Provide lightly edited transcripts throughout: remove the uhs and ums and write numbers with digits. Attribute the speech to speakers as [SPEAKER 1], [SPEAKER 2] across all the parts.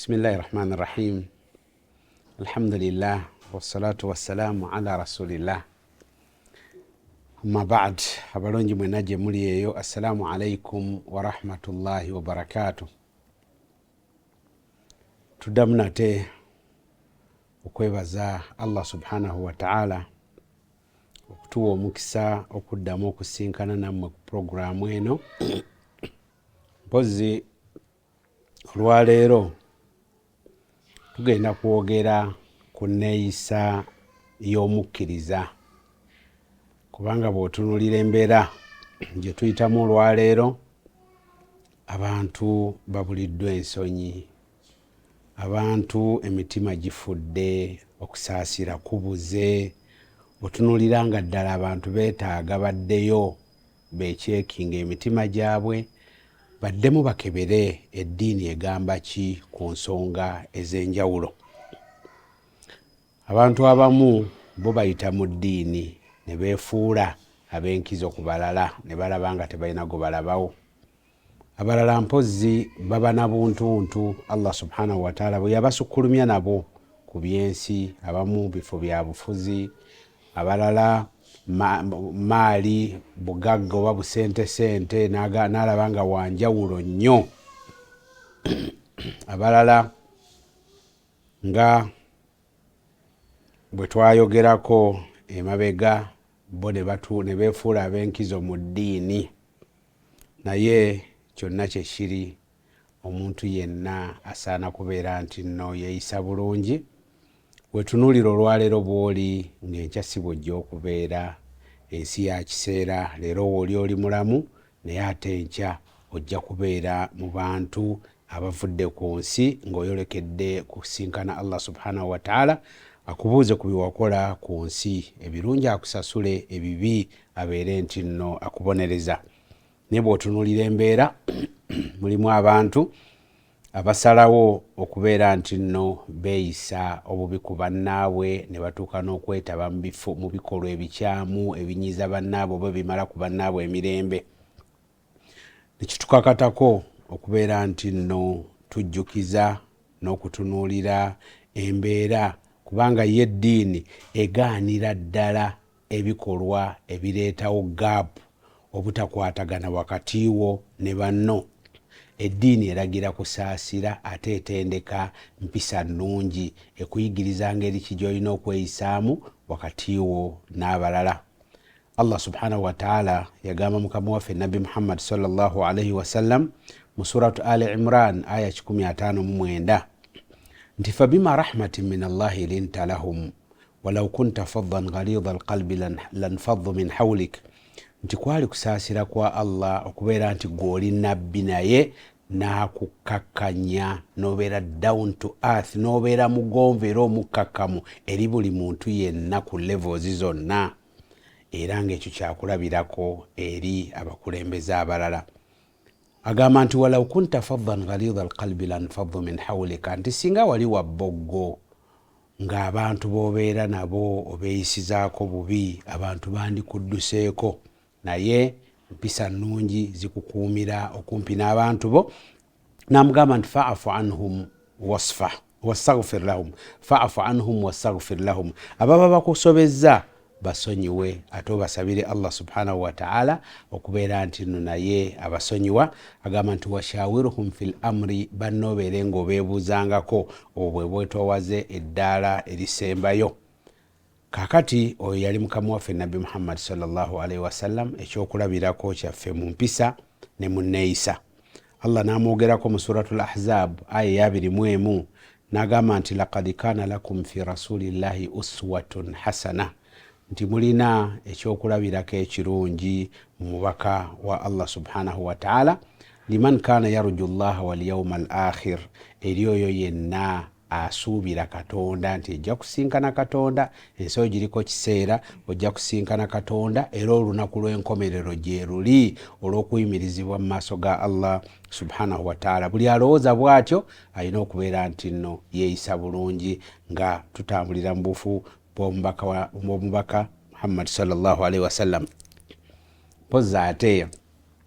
[SPEAKER 1] Bismillahi rahmani rahim. Alhamdulillah wassalatu wassalamu ala rasulillah. Amma ba'd, abalungi mwenna gye muli eyo, assalamu alaikum warahmatullahi wabarakatuh. Tuddamu nate okwebaza Allah subhanahu wataala okutuwa omukisa okuddamu okusinkana nammwe ku puroguramu eno. Mpozzi olwaleero tugenda kwogera ku nneeyisa y'omukkiriza, kubanga bw'otunuulira embeera gye tuyitamu olwaleero, abantu babuliddwa ensonyi, abantu emitima gifudde, okusaasira kubuze. Otunuulira nga ddala abantu beetaaga baddeyo beekyekinga emitima gyabwe, baddemu bakebere eddiini egamba ki ku nsonga ez'enjawulo. Abantu abamu bo bayita mu ddiini ne beefuula ab'enkizo ku balala ne balaba nga tebalina gwe balabawo. Abalala mpozzi baba na buntuntu Allah subhanahu wataala bwe yabasukkulumya nabo ku byensi, abamu bifo bya bufuzi, abalala maali, bugagga oba busentesente, n'alaba nga wanjawulo nnyo. Abalala nga bwe twayogerako emabega, bo ne beefuula ab'enkizo mu ddiini. Naye kyonna kye kiri, omuntu yenna asaana kubeera nti nno yeeyisa bulungi. Wetunuulira olwaleero bw'oli, ng'enkya si bw'ojja okubeera. Ensi ya kiseera, leero wooli oli mulamu, naye ate enkya ojja kubeera mu bantu abavudde ku nsi ng'oyolekedde kusinkana Allah subhanahu wataala, akubuuze ku byewakola ku nsi, ebirungi akusasule, ebibi abeere nti nno akubonereza. Naye bw'otunuulira embeera, mulimu abantu abasalawo okubeera nti nno beeyisa obubi ku bannaabwe ne batuuka n'okwetaba mu bifo mu bikolwa ebikyamu ebinyiiza bannaabwe oba ebimala ku bannaabwe emirembe. Nekitukakatako okubeera nti nno tujjukiza n'okutunuulira embeera, kubanga ye eddiini egaanira ddala ebikolwa ebireetawo gaapu, obutakwatagana wakati wo ne banno. Eddiini eragira kusaasira ate etendeka mpisa nnungi, ekuyigiriza ngeri ki gy'olina okweyisaamu wakati wo n'abalala. Allah subhanahu wataala yagamba mukama waffe Nabbi Muhammad sallallahu alaihi wasallam mu Suratu Ali Imran aya 159 nti fabima rahmatin min Allahi linta lahum walau kunta faddan ghalidha alqalbi lanfaddu min haulik, nti kwali kusaasira kwa Allah okubeera nti gw'oli nabbi naye n'akukkakkanya n'obeera down to earth, n'obeera mugonvu era omukkakkamu eri buli muntu yenna ku levels zonna, era ng'ekyo kyakulabirako eri abakulembeze abalala. Agamba nti walau kunta faddan ghalidha alqalbi lanfaddu min haulika, nti singa wali wa bboggo ng'abantu b'obeera nabo obeeyisizaako bubi, abantu bandikudduseeko. Naye mpisa nnungi zikukuumira okumpi n'abantu bo. N'amugamba nti faafu anhum wasfa wastaghfir lahum, faafu anhum wastaghfir lahum, ababa bakusobezza basonyiwe ate obasabire Allah subhanahu wataala okubeera nti nno naye abasonyiwa. Agamba nti washawiruhum fi l amri, banna obeere ng'obeebuuzangako, obwo bwe bwetoowaze eddaala erisembayo. Kaakati oyo yali mukama waffe Nabbi Muhammad sallallahu alaihi wasallam, ekyokulabirako kyaffe mu mpisa ne mu nneeyisa. Allah n'amwogerako mu Suratu l Ahzab aya eyabiri mu emu n'agamba nti laqad kana lakum fi rasulillahi uswatun hasana, nti mulina ekyokulabirako ekirungi mu mubaka wa Allah subhanahu wataala, liman kana yarju llaha walyauma al akhir, eri oyo yenna asuubira Katonda nti ejja kusinkana Katonda. Ensi oyo giriko kiseera, ojja kusinkana Katonda, era olunaku lw'enkomerero gye luli olw'okuyimirizibwa mu maaso ga Allah subhanahu wataala. Buli alowooza bw'atyo alina okubeera nti nno yeeyisa bulungi nga tutambulira mu bufu bw'omubaka Muhammad sallallahu alaihi wasallam. Mpozzi ate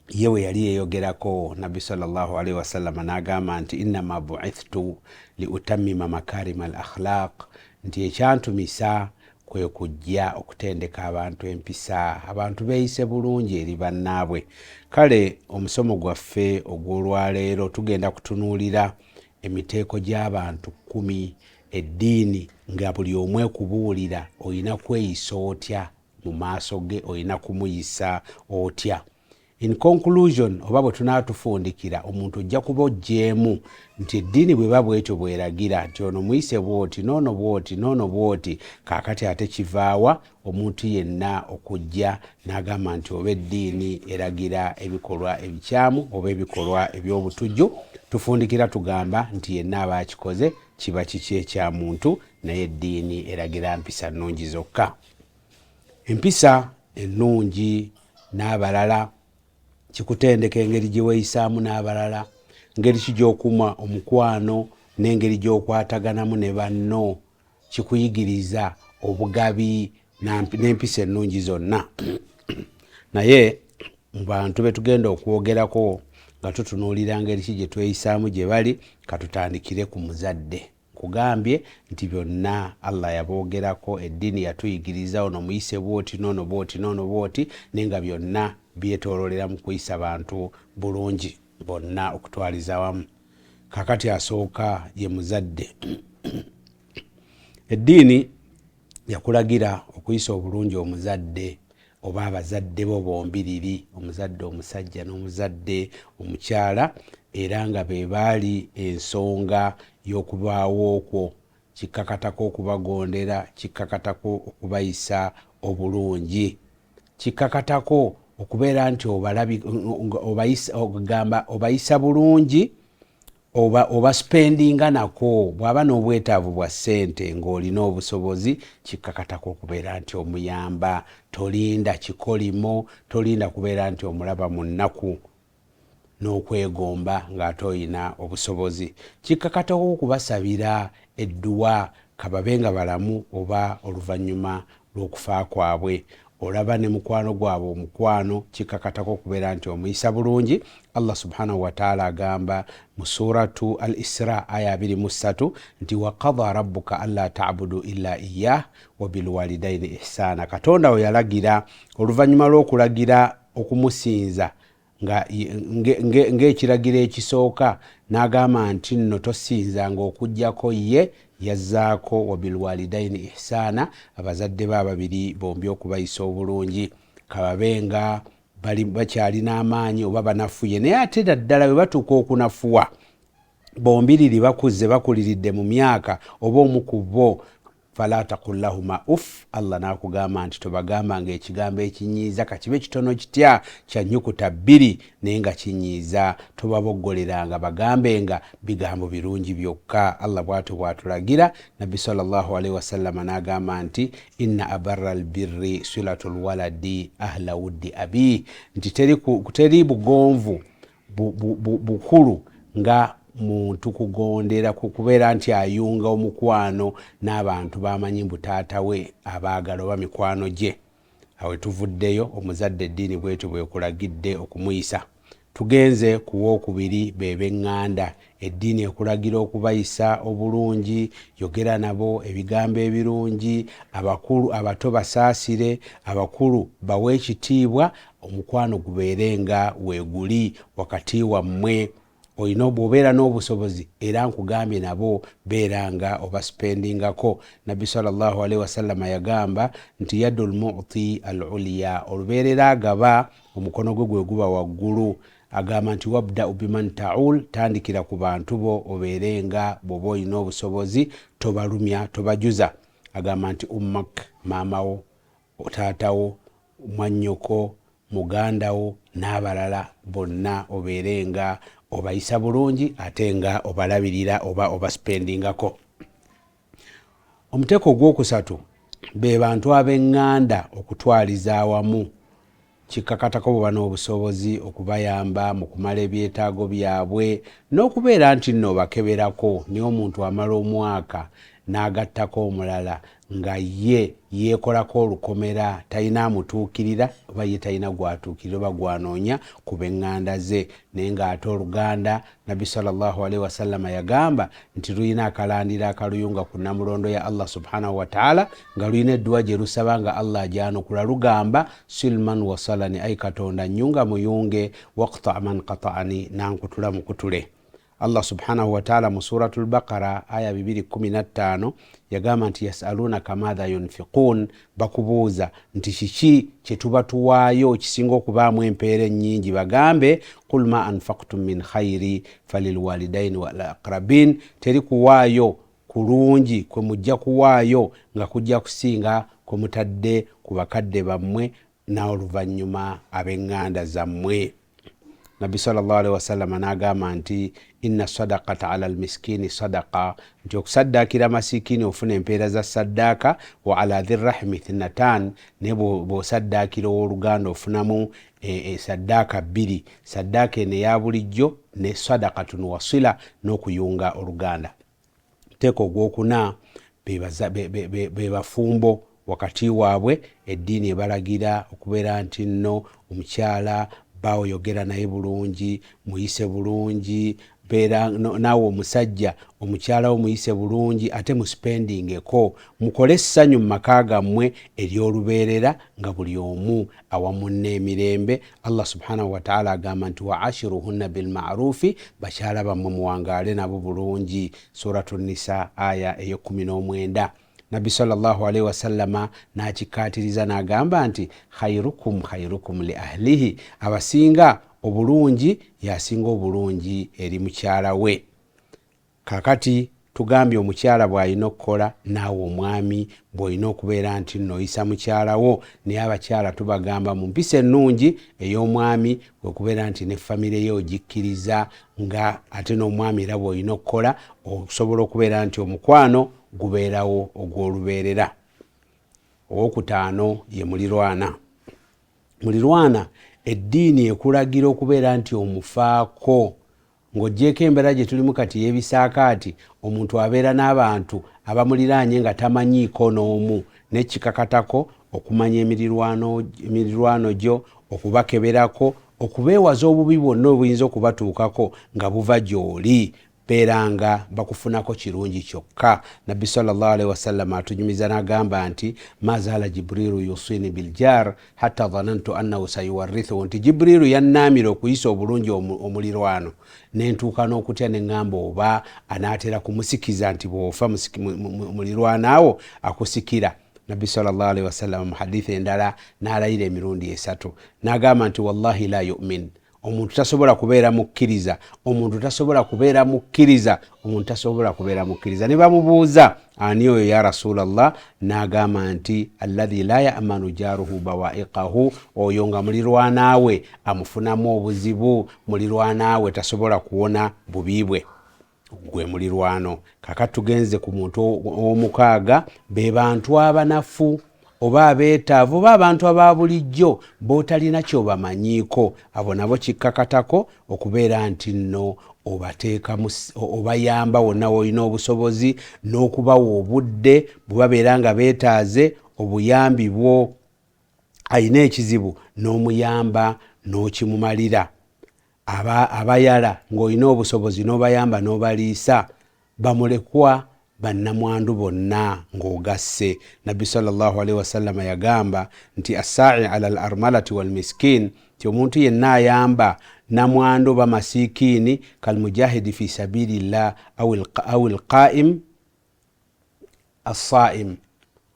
[SPEAKER 1] Ye bwe yali yeeyogerako Nabbi sallallahu alaihi wasallama n'agamba nti innama buithtu li utammima makarima al akhlaq, nti ekyantumisa kwe kujja okutendeka abantu empisa, abantu beeyise bulungi eri bannaabwe. Kale omusomo gwaffe ogw'olwaleero tugenda kutunuulira emiteeko gy'abantu kkumi eddiini nga buli omu ekubuulira olina kweyisa otya mu maaso ge, olina kumuyisa otya. In conclusion, oba bwe tunaba tufundikira, omuntu ojja kuba oggyeemu nti eddiini bweba bwetyo bweragira nti ono muyise bwoti, noono bwoti, noono bwoti, kaakati ate kivaawa omuntu yenna okujja n'agamba nti oba eddiini eragira ebikolwa ebikyamu oba ebikolwa eby'obutujju? Tufundikira tugamba nti yenna aba akikoze kiba kiki ekya muntu, naye eddiini eragira mpisa nnungi zokka. Empisa ennungi n'abalala kikutendeka engeri gye weeyisaamu n'abalala, ngeri ki gy'okuuma omukwano n'engeri gy'okwataganamu ne banno. Kikuyigiriza obugabi n'empisa ennungi zonna. Naye mu bantu be tugenda okwogerako nga tutunuulira ngeri ki gye tweyisaamu gye bali, katutandikire ku muzadde. Nkugambye nti byonna Allah yaboogerako, eddiini yatuyigiriza ono muyise bwoti, noono bwoti, noono bwoti, naye nga byonna byetoololera mu kuyisa bantu bulungi bonna okutwaliza wamu. Kakati asooka ye muzadde. Eddiini yakulagira okuyisa obulungi omuzadde oba abazadde bo bombiriri, omuzadde omusajja n'omuzadde omukyala, era nga be baali ensonga y'okubaawo kwo. Kikkakatako okubagondera, kikkakatako okubayisa obulungi, kikkakatako okubeera nti ogamba obayisa bulungi, oba spendinga nako. Bw'aba n'obwetaavu bwa ssente ng'olina obusobozi, kikkakatako okubeera nti omuyamba. Tolinda kikolimo, tolinda kubeera nti omulaba mu nnaku n'okwegomba ng'ate olina obusobozi. Kikkakatako okubasabira edduwa, kababe nga balamu oba oluvannyuma lw'okufa kwabwe. Olaba ne mukwano gwabwe omukwano, kikkakatako okubeera nti omuyisa bulungi. Allah subhanahu wataala agamba mu Suratu Al Isra aya 23 nti waqada rabbuka alla tabudu illa iyah wabilwalidaini ihsana. Katonda we yalagira oluvannyuma lw'okulagira okumusinza ng'ekiragiro ekisooka, n'agamba nti nno tosinzanga okugyako ye, yazzaako wabilwalidaini ihsana, abazadde be ababiri bombi okubayisa obulungi, kababe nga bakyalina amaanyi oba banafuye. Naye ate naddala bwe batuuka okunafuwa bombiriri, bakuze, bakuliridde mu myaka, oba omu ku bo, fala taqul lahuma uff, Allah n'akugamba nti tobagambanga ekigambo ekinyiiza, kakibe kitono kitya, kya nnyukuta bbiri, naye nga kinyiiza. Tobaboggoleranga, bagambenga bigambo birungi byokka. Allah bw'atyo bw'atulagira. Nabbi sallallahu alaihi wasallama n'agamba nti inna abarra albirri silatu lwaladi ahla wuddi abi, nti teri bugonvu bukulu nga muntu kugondera kubeera nti ayunga omukwano n'abantu bamanyi mbu taata we abaagala oba mikwano gye. Awe tuvuddeyo omuzadde, eddiini bwetyo bwekulagidde okumuyisa. Tugenze ku wookubiri, be b'eŋŋanda. Eddiini ekulagira okubayisa obulungi. Yogera nabo ebigambo ebirungi. Abakulu, abato basaasire, abakulu bawe ekitiibwa, omukwano gubeere nga weeguli wakati wammwe. Olina bw'obeera n'obusobozi, era nkugambye nabo beera nga obaspendingako. Nabbi sallallahu alaihi wasallama yagamba nti yadu lmuti al uliya, olubeerera agaba omukono gwe gwe guba waggulu. Agamba nti wabdau biman taul, tandikira ku bantu bo, obeere nga bw'oba olina obusobozi tobalumya, tobajuza. Agamba nti ummak, maamawo, taatawo, mwannyoko, mugandawo n'abalala bonna, obeere nga obayisa bulungi ate nga obalabirira oba obaspendingako. Omuteeko ogwokusatu be bantu ab'eŋŋanda okutwaliza awamu. Kikkakatako bweba n'obusobozi okubayamba mu kumala ebyetaago byabwe n'okubeera nti nno obakeberako. Naye omuntu amala omwaka n'agattako omulala nga ye yeekolako olukomera, talina amutuukirira oba ye talina gwatuukirira oba gwanoonya ku b'eŋŋanda ze. Naye ng'ate oluganda, Nabbi sallallahu alaihi wasallama yagamba nti lulina akalandira akaluyunga ku nnamulondo ya Allah subhanahu wataala, nga lulina edduwa gye lusaba nga Allah agyanukula. Lugamba, silman wasalani, ai Katonda nnyunga muyunge, waqta man qataani, nankutula mukutule. Allah subhanahu wataala mu Suratu Lbaqara aya 215 yagamba nti yasalunaka maatha yunfiquun, bakubuuza nti kiki kyetuba tuwaayo kisinga okubaamu empeera ennyingi? Bagambe, qul ma anfaktum min khairi falilwalidaini walaqrabin, teri kuwaayo kulungi kwe mujja kuwaayo nga kujja kusinga kwe mutadde ku bakadde bammwe n'oluvannyuma ab'eŋŋanda zammwe. Nabbi sallallahu alaihi wasallama n'agamba nti inna sadaqata ala almiskini sadaqa, nti okusaddaakira masikini ofuna empeera za saddaaka, wa ala dhirrahimi thinatan, naye bw'osaddaakira owooluganda ofunamu saddaaka bbiri, saddaaka eno eya bulijjo ne sadakatun wasila, n'okuyunga oluganda. Teeka ogwokuna, be bafumbo wakati waabwe. Eddiini ebalagira okubeera nti nno omukyala bbaawo yogera naye bulungi, muyise bulungi, beera naawe omusajja omukyala wo muyise bulungi, ate musipendingeko, mukole essanyu mu maka gammwe ery'olubeerera nga buli omu awa munne emirembe. Allah subhanahu wataala agamba nti wa ashiruhunna bilmarufi, bakyala bammwe muwangaale nabo bulungi. Suratu Nisa aya ey'e19. Nabbi sallallahu alaihi wasallama n'akikkaatiriza n'agamba nti khairukum khairukum li ahlihi, abasinga obulungi yasinga obulungi eri mukyala we. Kakati tugambye omukyala bw'alina okukola, naawe omwami bw'olina okubeera nti nno oyisa mukyala wo. Naye abakyala tubagamba mu mpisa ennungi ey'omwami kwekubeera nti ne famire ye ogikkiriza, nga ate n'omwami era bw'olina okukola okusobola okubeera nti omukwano gubeerawo ogw'olubeerera. Owokutaano ye mulirwana. Mulirwana eddiini ekulagira okubeera nti omufaako. Ng'oggyeeko embeera gye tulimu kati ey'ebisaakaati, omuntu abeera n'abantu abamuliraanye nga tamanyiiko n'omu, naye kikakatako okumanya emirirwano gyo, okubakeberako, okubeewaza obubi bwonna obuyinza okubatuukako nga buva gy'oli, beera nga bakufunako kirungi kyokka. Nabbi sallallahu alaihi wasallam atunyumiza n'agamba nti ma zaala Jibriilu yusini biljar hatta dhanantu annahu sayuwarithuhu, nti Jibriilu yannaamira okuyisa obulungi omulirwano nentuuka n'okutya ne ŋŋamba oba anaatera kumusikiza, nti bw'ofa mulirwano awo akusikira. Nabbi sallallahu alaihi wasallam mu hadithi endala n'alayira emirundi esatu n'agamba nti wallahi la yumin, omuntu tasobola kubeera mukkiriza, omuntu tasobola kubeera mukkiriza, omuntu tasobola kubeera mukkiriza. Ne bamubuuza ani oyo ya Rasulallah? N'agamba nti alladhi la yamanu jaruhu bawaiqahu, oyo nga mulirwanaawe amufunamu obuzibu, mulirwanaawe tasobola kuwona bubi bwe. Gwe mulirwano. Kakati tugenze ku muntu ow'omukaaga, be bantu abanafu oba abeetaavu oba abantu aba bulijjo b'otalina kyobamanyiiko. Abo nabo kikkakatako okubeera nti nno obateekamu, obayamba wonna w'olina obusobozi n'okubawa obudde bwe babeera nga beetaaze obuyambi bwo. Alina ekizibu n'omuyamba n'okimumalira. Abayala ng'olina obusobozi n'obayamba n'obaliisa, bamulekwa, bannamwandu bonna ng'ogasse. Nabbi sallallahu alaihi wasallama yagamba nti assaai ala al armalati walmiskin, nti omuntu yenna ayamba namwandu oba masikiini kalmujahidi fi sabilillah au lqaim assaim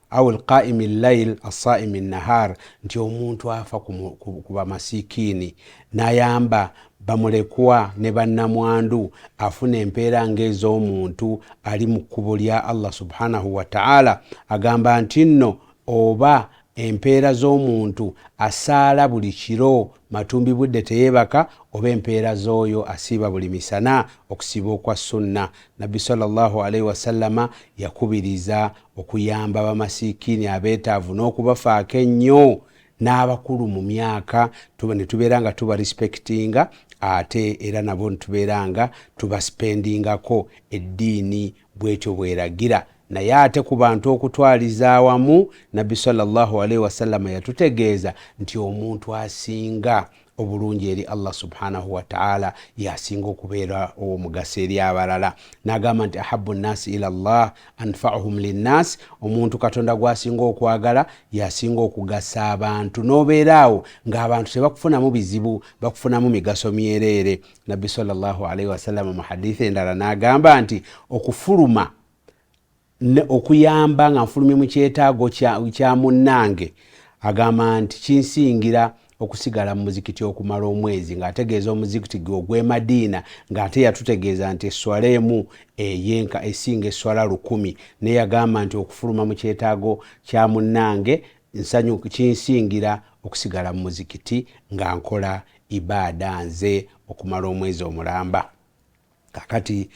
[SPEAKER 1] au lqaimi llail assaimi nahar, nti omuntu afa ku bamasikiini n'ayamba bamulekwa ne bannamwandu afuna empeera ng'ez'omuntu ali mu kkubo lya Allah subhanahu wataala. Agamba nti nno oba empeera z'omuntu asaala buli kiro matumbi budde teyeebaka, oba empeera z'oyo asiiba buli misana okusiiba okwa sunna. Nabbi sallallahu alaihi wasallama yakubiriza okuyamba bamasikiini abeetaavu n'okubafaako ennyo, n'abakulu mu myaka ne tubeera nga tuba respectinga, ate era nabo ne tubeera nga tubasipendingako. Eddiini bwetyo bweragira. Naye ate ku bantu okutwaliza awamu, Nabbi sallallahu alaihi wasallama yatutegeeza nti omuntu asinga obulungi eri Allah subhanahu wataala yasinga okubeera ow'omugaso eri abalala. N'agamba nti ahabu nnasi ila llah anfauhum linnas, omuntu Katonda gw'asinga okwagala yasinga okugasa abantu. N'obeera awo ng'abantu tebakufunamu bizibu, bakufunamu migaso myereere. Nabbi sallallahu alaihi wasallama mu hadithi endala n'agamba nti okufuluma okuyamba nga nfulumye mu kyetaago kya munnange, agamba nti kinsingira okusigala mu muzikiti okumala omwezi, ng'ategeeza omuzikiti gwe ogw'e Madiina, ng'ate yatutegeeza nti esswala emu eyenka esinga esswala 1000. Naye yagamba nti okufuluma mu kyetaago kya munnange nsanyu kinsingira okusigala mu muzikiti nga nkola ibaada nze okumala omwezi omulamba. Kakati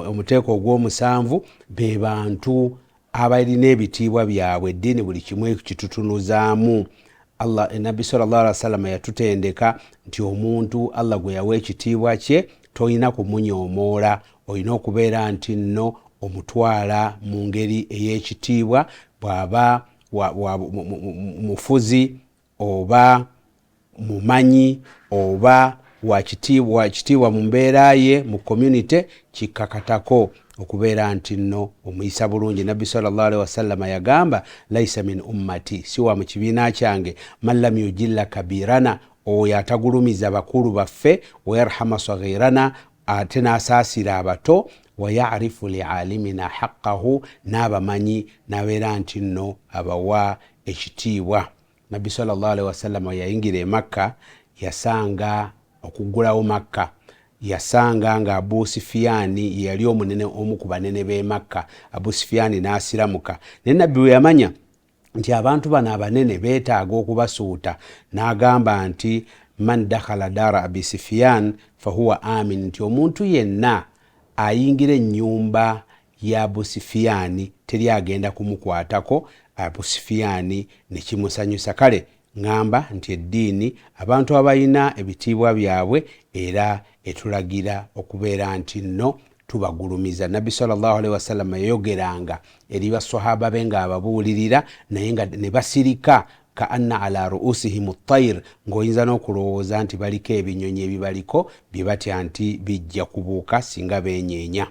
[SPEAKER 1] omuteeko ogw'omusanvu be bantu abalina ebitiibwa byabwe. Eddiini buli kimu kitutunuzaamu. Allah, Nabbi sallallahu alaihi wasallam yatutendeka nti omuntu Allah gwe yawa ekitiibwa kye tolina kumunyoomoola, olina okubeera nti nno omutwala mu ngeri ey'ekitiibwa, bw'aba mufuzi oba mumanyi oba wakitiibwa mu mbeera ye mu community, kikkakatako okubeera nti nno omuyisa bulungi. Nabbi sallallahu alaihi wasallama yagamba, laisa min ummati, si wa mu kibiina kyange, man lam yujilla kabirana, oyo atagulumiza bakulu baffe, wayarhama saghirana, ate n'asaasira abato, wayarifu lialimina haqqahu, n'abamanyi n'abeera nti nno abawa ekitiibwa. Nabbi sallallahu alaihi wasallama yayingira e Makka, yasanga okuggulawo Makka, yasanga nga Abu Sifiyaani ye yali omunene, omu ku banene b'e Makka. Abu Sifiyaani n'asiramuka, naye Nabbi bwe yamanya nti abantu bano abanene beetaaga okubasuuta, n'agamba nti man dakhala dara abi Sifiyan fahuwa amin, nti omuntu yenna ayingira ennyumba ya Abu Sifiyaani teri agenda kumukwatako. Abu Sifiyaani ne kimusanyusa. Kale ŋŋamba nti eddiini abantu abalina ebitiibwa byabwe era etulagira okubeera nti nno tubagulumiza. Nabbi sallallahu alaihi wasallam yayogeranga eri baswahaba be ng'ababuulirira, naye nga ne basirika ka anna ala ruusihim tair, ng'oyinza n'okulowooza nti baliko ebinyonyi ebibaliko bye batya nti bijja kubuuka singa beenyeenya.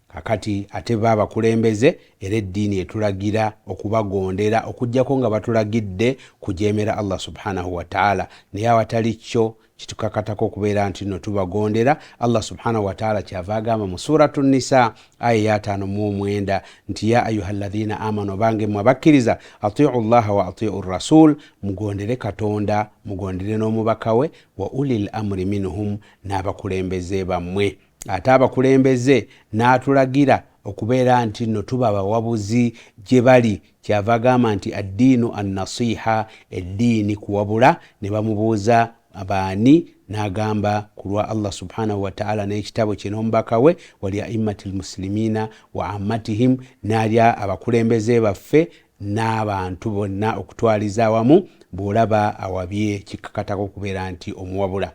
[SPEAKER 1] Kakati ate ba abakulembeze, era eddiini etulagira okubagondera okuggyako nga batulagidde kujeemera Allah subhanahu wataala, naye awatali kyo kitukakatako okubeera nti nno tubagondera. Allah subhanahu wataala kyava agamba mu Suratu Nisa aya eyataano mu omwenda nti ya ayuha ladhina amanu, abange mmwe abakkiriza, atiu llaha wa atiu rasul, mugondere Katonda, mugondere n'omubaka we, wa ulil amri minhum, n'abakulembeze bammwe. Ate abakulembeze n'atulagira okubeera nti nno tuba bawabuzi gye bali. Kyava agamba nti addiinu annasiha, eddiini kuwabula. Ne bamubuuza baani, n'agamba ku lwa Allah subhanahu wataala n'ekitabo kye n'omubaka we, wali aimmati lmuslimina wa ammatihim, n'alya abakulembeze baffe n'abantu bonna okutwaliza awamu. Bw'olaba awabye kikkakatako okubeera nti omuwabula.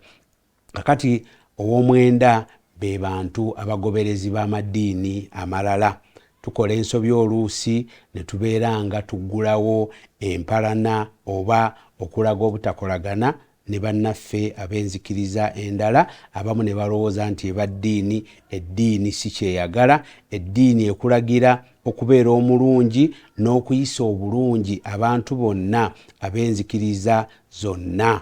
[SPEAKER 1] Kakati ow'omwenda be bantu abagoberezi b'amadiini amalala. Tukola ensobi oluusi ne tubeera nga tuggulawo empalana oba okulaga obutakolagana ne bannaffe ab'enzikiriza endala, abamu ne balowooza nti eba ddiini. Eddiini si kyeyagala. Eddiini ekulagira okubeera omulungi n'okuyisa obulungi abantu bonna ab'enzikiriza zonna,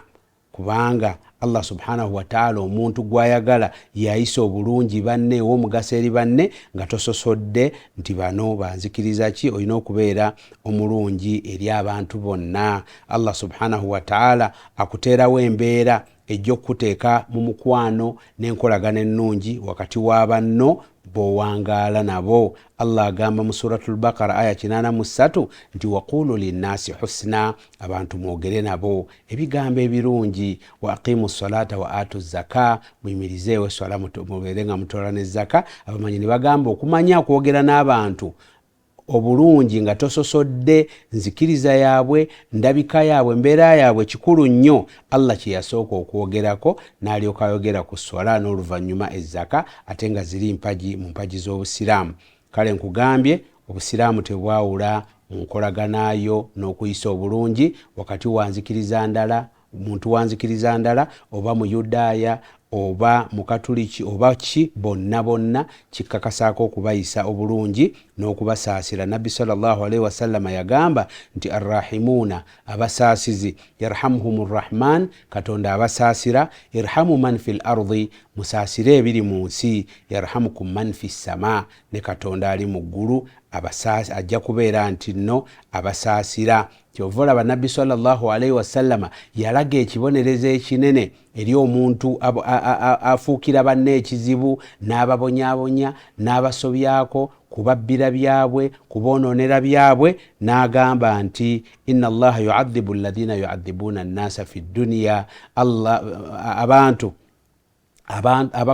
[SPEAKER 1] kubanga Allah subhanahu wataala omuntu gw'ayagala yayisa obulungi banne, ow'omugaso eri banne, nga tososodde nti bano banzikiriza ki. Olina okubeera omulungi eri abantu bonna. Allah subhanahu wataala akuteerawo embeera ejja okukuteeka mu mukwano n'enkolagana ennungi wakati wa banno b'owangaala nabo. Allah agamba mu Suratu Lbakara aya 83 nti waqulu linnaasi husna, abantu mwogere nabo ebigambo ebirungi, wa aqimu salata wa atu zaka, muyimirizeewo eswala mubeere nga mutola ne zaka. Abamanyi ne bagamba okumanya okwogera n'abantu obulungi nga tososodde nzikiriza yaabwe, ndabika yaabwe, embeera yaabwe, kikulu nnyo. Allah kye yasooka okwogerako, n'alyoka ayogera ku swala n'oluvannyuma ezzaka, ate nga ziri mpagi mu mpagi z'obusiraamu. Kale nkugambye Obusiraamu tebwawula mu nkolagana yo n'okuyisa obulungi wakati wa nzikiriza ndala, muntu wa nzikiriza ndala, oba Muyudaaya oba Mukatuliki oba ki, bonna bonna kikkakasaako okubayisa obulungi n'okubasaasira. Nabbi sallallahu alaihi wasallama yagamba nti arrahimuuna, abasaasizi, yarhamuhum rrahman, Katonda abasaasira, irhamu man fi l ardi, musaasire ebiri mu nsi, yarhamukum man fi ssama, ne Katonda ali mu ggulu ajja kubeera nti nno abasaasira. Kyova olaba Nabbi sallallahu alaihi wasallama yalaga ekibonerezo ekinene eri omuntu afuukira banne ekizibu n'ababonyabonya n'abasobyako, kubabbira byabwe, kubonoonera byabwe, n'agamba nti inna allaha yuadhibu alladhina yuadhibuuna nnasa fi dduniya, Allah abantu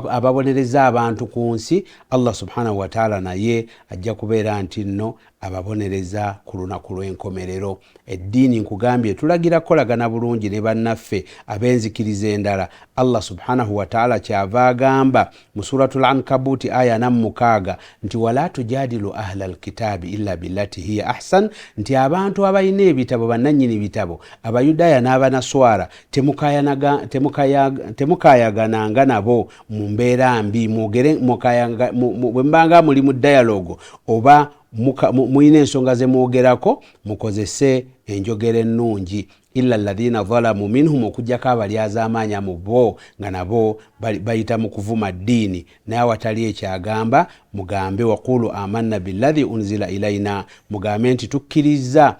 [SPEAKER 1] ababonereza abantu ku nsi, Allah subhanahu wataala naye ajja kubeera nti nno ababonereza ku lunaku lw'enkomerero. Eddiini nkugambye etulagira kukolagana bulungi ne bannaffe ab'enzikiriza endala. Allah subhanahu wataala kyava agamba mu Suratul Ankabuti aya 46 nti wala tujadilu ahla lkitaabi illa billati hiya ahsan, nti abantu abalina ebitabo, bannannyini bitabo, Abayudaaya n'Abanaswara, temukayagananga nabo mu mbeera mbi. Mwogere bwe mubanga muli mu dialogue oba mulina ensonga ze mwogerako, mukozese enjogera ennungi. Illa alladhina dhalamu minhum, okujjako abalyazaamaanya mu bo nga nabo bayita mu kuvuma ddiini, naye awatali ekyagamba mugambe waqulu amanna billadhi unzila ilaina, mugambe nti tukkiriza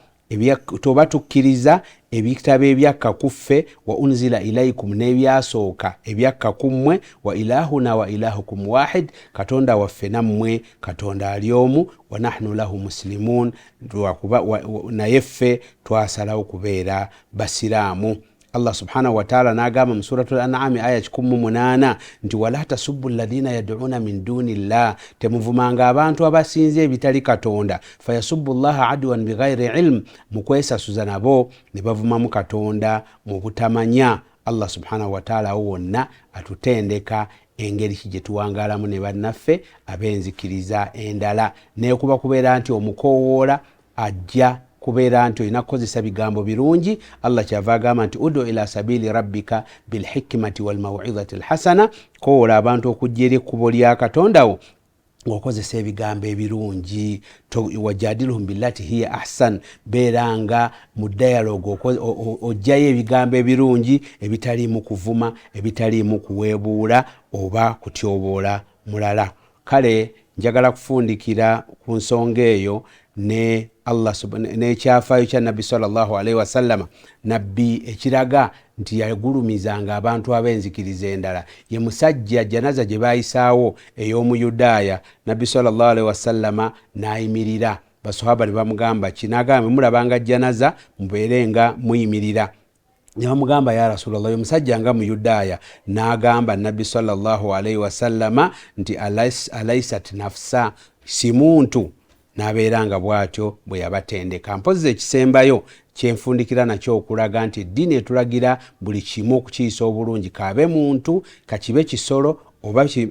[SPEAKER 1] toba tukkiriza ebitabo ebyakka ku ffe, wa unzila ilaikum, n'ebyasooka ebyakka ku mmwe, wa ilahuna wa ilahukum wahid, Katonda waffe nammwe Katonda ali omu, wa nahnu lahu muslimun, lwakuba naye ffe twasalawo kubeera basiraamu. Allah subhanahu wataala n'agamba mu Suratul Anami aya 108 nti wala tasubbu alladhina yaduuna min duni llah, temuvumanga abantu abasinza ebitali Katonda, fayasubbu llaha adwan bighairi ilm, mu kwesasuza nabo ne bavumamu Katonda mu butamanya. Allah subhanahu wataala awo wonna atutendeka engeri ki gye tuwangaalamu ne bannaffe ab'enzikiriza endala, nekuba kubeera nti omukoowoola ajja kubeera nti olina kukozesa bigambo birungi. Allah kyava agamba nti udu ila sabili rabbika bilhikimati walmawidhati lhasana, kowoola abantu okujja eri ekkubo lya Katonda wo ng'okozesa ebigambo ebirungi, wajadiluhum billati hiya ahsan, beera nga mu dialogue ojjayo ebigambo ebirungi ebitaliimu kuvuma, ebitaliimu kuweebuula oba kutyoboola mulala. Kale njagala kufundikira ku nsonga eyo ne Allah n'ekyafaayo kya Nabbi sallallahu alaihi wasallama, Nabbi ekiraga nti yagulumizanga abantu ab'enzikiriza endala. Ye musajja janaza gye baayisaawo ey'Omuyudaaya, Nabbi sallallahu alaihi wasallama n'ayimirira, basahaba ne bamugamba ki? N'agamba mulabanga janaza mubeere nga muyimirira. Ne bamugamba ya Rasulallah, omusajja nga Muyudaaya. N'agamba Nabbi sallallahu alaihi wasallama nti alaisat nafsa, si muntu? N'abeera nga bw'atyo bwe yabatendeka. Mpozzi ekisembayo kyenfundikira nakyo okulaga nti eddiini etulagira buli kimu okukiyisa obulungi, kaabe muntu, kakibe kisolo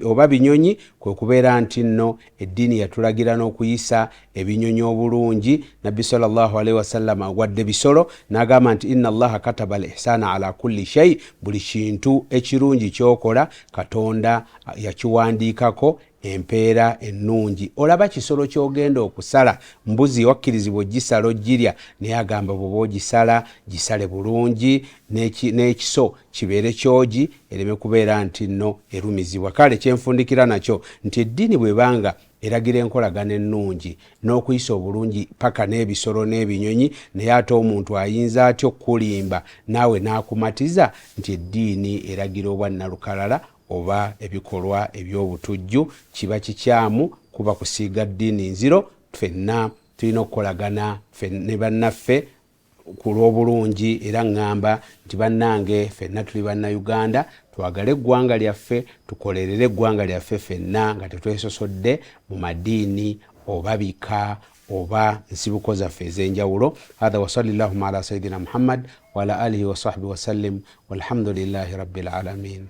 [SPEAKER 1] oba binyonyi, kwe kubeera nti nno eddiini yatulagira n'okuyisa ebinyonyi obulungi. Nabbi sallallahu alaihi wasallama wadde bisolo n'agamba nti inna allaha kataba al ihsana ala kulli shai, buli kintu ekirungi kyokola Katonda yakiwandiikako empeera ennungi. Olaba kisolo kyogenda okusala, mbuzi wakkirizibwa ogisala ogirya, naye agamba bwoba ogisala gisale bulungi n'ekiso kibeere kyogi, ereme kubeera nti nno erumizibwa. Kale kyenfundikira nakyo nti eddiini bwebanga eragira enkolagana ennungi n'okuyisa obulungi paka n'ebisolo n'ebinyonyi, naye ate omuntu ayinza atya okukulimba naawe n'akumatiza nti eddiini eragira obwannalukalala oba ebikolwa eby'obutujju? Kiba kikyamu, kuba kusiiga ddiini nziro. Ffenna tulina okukolagana ne bannaffe ku lw'obulungi, era ŋŋamba nti bannange ffenna tuli Bannayuganda, twagale eggwanga lyaffe, tukolerere eggwanga lyaffe ffenna nga tetwesosodde mu madiini oba bika oba nsibuko zaffe ez'enjawulo. Hatha wasalli llahuma ala sayidina Muhammad wa ala alihi wasahbi wasallim, walhamdulillahi rabbil alamin.